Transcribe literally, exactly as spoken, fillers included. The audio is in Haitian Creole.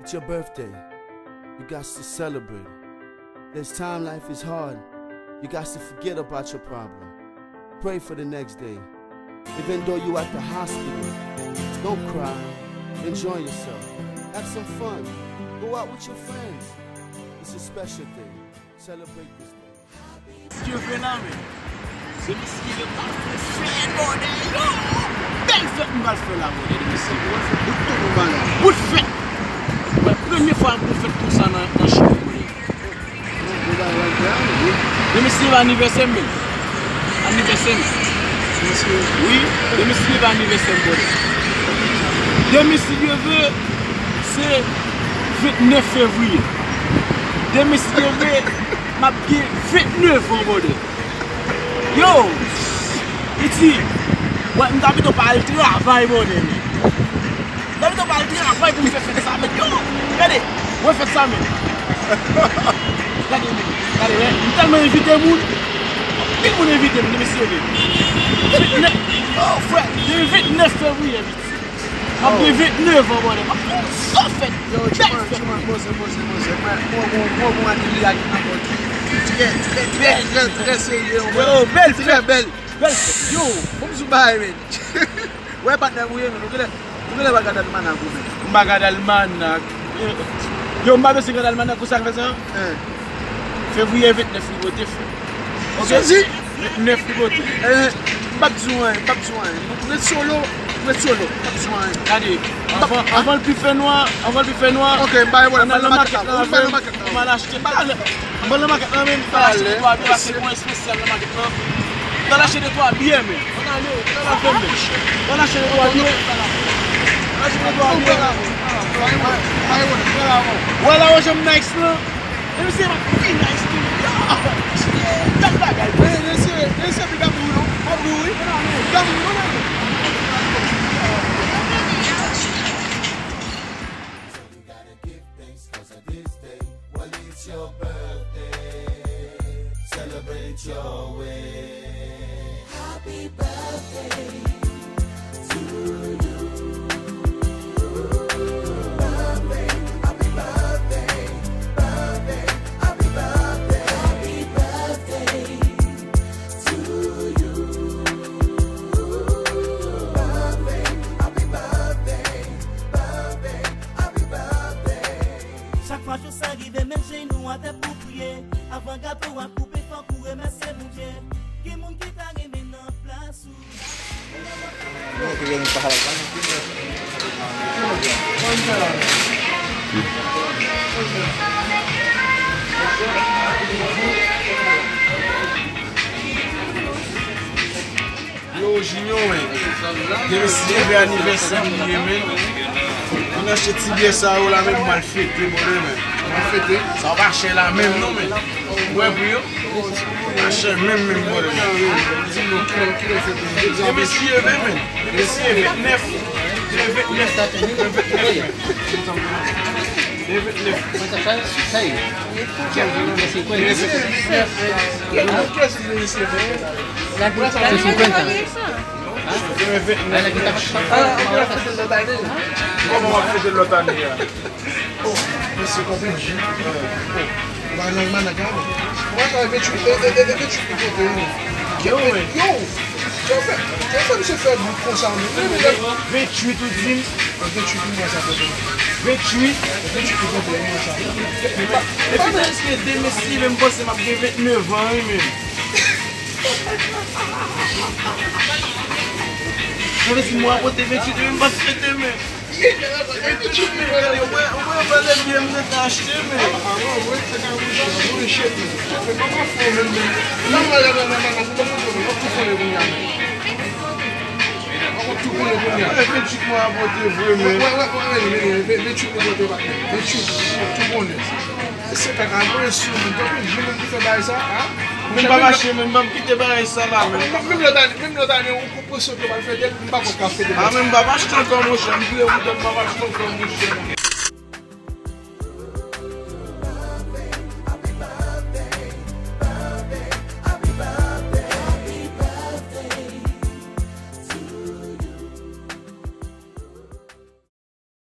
It's your birthday. You got to celebrate. There's time life is hard. You got to forget about your problem. Pray for the next day. Even though you at the hospital, don't cry. Enjoy yourself. Have some fun. Go out with your friends. It's a special day. Celebrate this day. Dye vle la, men. Se mesye yo pral fè fèt, bòdè, yo! Bèl fèt m pral fè la, bòdè, de mesye. Bout tout nou bagay. Bout fèt! Mwen, premye fwa m gon fèt konsa nan, nan chè m, bòdè. De mesye, anivèsè m, men. Anivèsè m. Wi, de mesye, anivèsè m, bòdè. De mesye, se vennèf fevriye. De mesye, m ap gen vennèf an, bòdè. Yo! Piti, wè, m ta pito pa al travay, bòdè, men. M ta pito pa al travay pou m fè fèt sa, men. Yo! Gade, wè fèt sa, men. Gade, gade, wè, m tèlman envite moun. Anpil moun envite m, mesye, men. Vennèf, oh, frè, depi vennèf fevriye, piti. M ap gen vennèf an, bòdè. M ap fè yon sòfèt. Yo, bèl fèt. Tchouman, poze, poze, poze. Mwen, mwen, mwen, mwen, mwen, mwen, mwen, ki, ki trè, trè, trè, trè, trè serye, yo, bèl fèt. Trè bèl. Bèl fèt. Yo, bon, m sou bagay, men. Wè, patnè, ou ye, men. Ou genlè, ou genlè pa gad almanak, ou, men. M pa gad almanak. Yo, m pa bezwen gad almanak pou sa k fè sa. Fevriye vennèf li pote, frè. Ok? Sezi? Vennèf li pote. Eh, m p ap di w anyen, m p ap di w anyen. Ret solo, ret solo, m p ap di w anyen. Gade, anvan, anvan l pi fè nwa, anvan l pi fè nwa, ok, m bay wòl, m al nan makèt la avè m, m al achte. M al nan makèt la, men m pral achte de twa byen, paske gon espesyal nan makèt la. M al achte de twa byen, men. Ann ale, ann al avè m, men. M al achte de twa byen. M al achte de twa byen. Wè la, wè jan m nice lan. Mesye, m ap pi nice tou. Yo! Bèl bagay. Mesye, mesye, big up pou nou. Big up pou nou, non, non, non. So we gotta give thanks 'cause of this day. Well, it's your birthday. Celebrate your way. Happy birthday to you. Birthday, happy birthday, birthday, happy birthday, happy birthday to you. Birthday, happy birthday, birthday, happy birthday. Chak fwa jou sa rive, met jenou atè pou priye. Avan gato a koupe, fòk ou remèsye Bondye. Gen moun ki ta renmen nan plas ou. Yo, Junior, men. Demen se anivèsè m li ye, men. Vin achte ti byè sa yo la, men, pou m al fete, bòdè, men. M al fete. Sa pa chè la menm, non, men. Ou wè pri yo? Machè, menm, menm, bòdè. Di nou kilè, kilè fèt. Demen se vennèf, men. Demen se vennèf. Demen vennèf. Demen vennèf. Demen vennèf. Demen vennèf. Se senkant. Demen vennèf. Kòman w ap fete lòt ane a? Oh, mesye, konprann, wi. Ou pa nan almanak la, men. Ou pa travay venntuit, e, e, e, e venntuit li pote, wi. Yo, men. Yo, yo fè, yo fè misye fè bout konsa, men. Venntuit ou di m? Venntuit, wi, mwa sa, pote. Venntuit? Venntuit li pote, mwa sa. E pa, e pa nan eske demen si, men m panse m ap gen vennèf an, wi, men. Sa vle di mwen pote venntuit, men m pa t fete, men. Venntuit, men gade, ou wè, ou wè valè byen m gentan achte, men. Venntuit mwen pote vre, men. Venntuit, tou konnen. Se kaka mwen sou, men tankou jimèl ki fè bagay sa, a? Men m p ap achte, men m p ap kite bagay sa la, men. Menm lòt ane, menm lòt ane, ou konprann sa w pral fete, m pa konn ka fete. A, men m p ap achte ankò, monchè, m jure pou tèt, m p ap achte ankò, monchè.